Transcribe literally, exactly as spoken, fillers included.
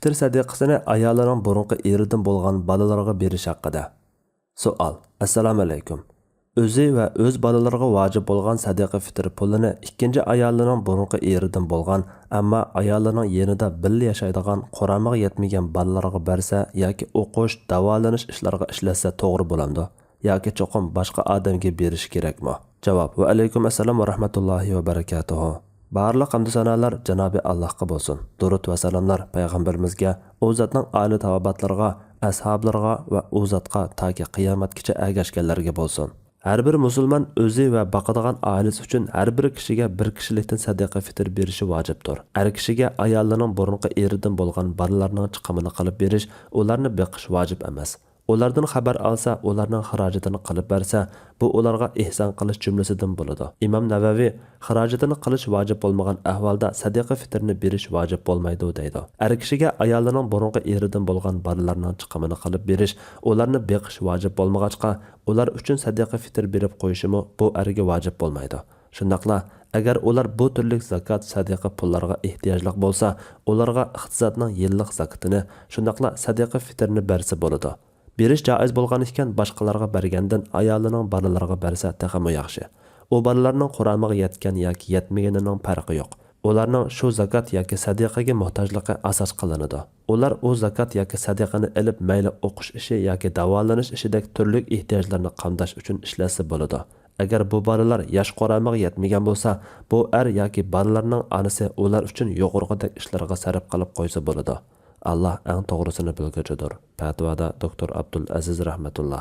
پىتىر سەدىقىسىنى ئايالىنىڭ بۇرۇنقى ئېرىدىن بولغان بالىلىرىغا بېرىش ھەققىدە. سوئال. ئەسسالامۇئەلەيكۇم. ئۆزى ۋە ئۆز بالىلىرىغا ۋاجىپ بولغان سەدىقە پىتىر پۇلىنى ئىككىنچى ئايالىنىڭ بۇرۇنقى ئېرىدىن بولغان، ئەمما ئايالىنىڭ يېنىدا بىللە ياشايدىغان، قۇرامىغا يەتمىگەن بالىلارغا بەرسە ياكى ئوقۇش، داۋالىنىش ئىشلارغا ئىشلەتسە توغرا بولامدۇ؟ ياكى چوقۇم باشقا ئادەمگە بېرىش كېرەكمۇ؟ جاۋاب. ۋەئەلەيكۇم ئەسسالام ۋە رەھمەتۇللاھى ۋە بەرىكاتۇھۇ. بارلىق ھەمدۇ سانالار جانابى ئاللاھقا بولسۇن. دۇرۇت ۋە سالاملار پەيغەمبىرىمىزگە، ئۇ زاتنىڭ ئائىلە تاۋابىئاتلىرىغا، ئەسھابلىرىغا ۋە ئۇ زاتقا تاكى قىيامەتكىچە ئەگەشكەنلەرگە بولسۇن. ھەر بىر مۇسۇلمان ئۆزى ۋە باقىدىغان ئائىلىسى ئۈچۈن ھەر بىر كىشىگە بىر كىشىلىكتىن سەدىقە پىتىر بېرىشى ۋاجىپتۇر. ئەر كىشىگە ئايالىنىڭ بۇرۇنقى ئېرىدىن بولغان بالىلارنىڭ چىقىمىنى قىلىپ بېرىش، ئۇلارنى بېقىش ۋاجىپ ئەمەس. ئۇلاردىن خەۋەر ئالسا، ئۇلارنىڭ خىراجىتىنى قىلىپ بەرسە، بۇ ئۇلارغا ئېھسان قىلىش جۈملىسىدىن بولىدۇ. ئىمام نەۋەۋى، خىراجىتىنى قىلىش ۋاجىپ بولمىغان ئەھۋالدا سەدىقە پىتىرنى بېرىش ۋاجىپ بولمايدۇ، دەيدۇ. ئەر كىشىگە ئايالىنىڭ بۇرۇنقى ئېرىدىن بولغان بالىلارنىڭ چىقىمىنى قىلىپ بېرىش، ئۇلارنى بېقىش ۋاجىپ بولمىغاچقا، ئۇلار ئۈچۈن سەدىقە پىتىر بېرىپ قويۇشىمۇ بۇ ئەرگە ۋاجىپ بولمايدۇ. شۇنداقلا، ئەگەر ئۇلار بۇ تۈرلۈك زاكات، سەدىقە پۇللارغا ئېھتىياجلىق بولسا، ئۇلارغا ئىقتىسادنىڭ يىللىق زاكىتىنى، شۇنداقلا سەدىقە پىتىرنى بەرسە بولىدۇ. بېرىش جائىز بولغان ئىكەن، باشقىلارغا بەرگەندىن ئايالىنىڭ بالىلىرىغا بەرسە تېخىمۇ ياخشى. ئۇ بالىلارنىڭ قۇرامىغا يەتكەن ياكى يەتمىگىنىنىڭ پەرقى يوق. ئۇلارنىڭ شۇ زاكات ياكى سەدىقىگە موھتاجلىقى ئاساس قىلىنىدۇ. ئۇلار ئۇ زاكات ياكى سەدىقىنى ئېلىپ، مەيلى ئوقۇش ئىشى ياكى داۋالىنىش ئىشىدەك تۈرلۈك ئېھتىياجلىرىنى قامداش ئۈچۈن ئىشلەتسە بولىدۇ. ئەگەر بۇ بالىلار ياش قۇرامىغا يەتمىگەن بولسا، بۇ ئەر ياكى بالىلارنىڭ ئانىسى ئۇلار ئۈچۈن يۇقىرىقىدەك ئىشلارغا سەرپ قىلىپ قويسا بولىدۇ. ئاللا ئەڭ توغرىسىنى بىلگۈچىدۇر. پەتىۋادا دوكتور ئابدۇل ئەزىز رەھمەتۇللا.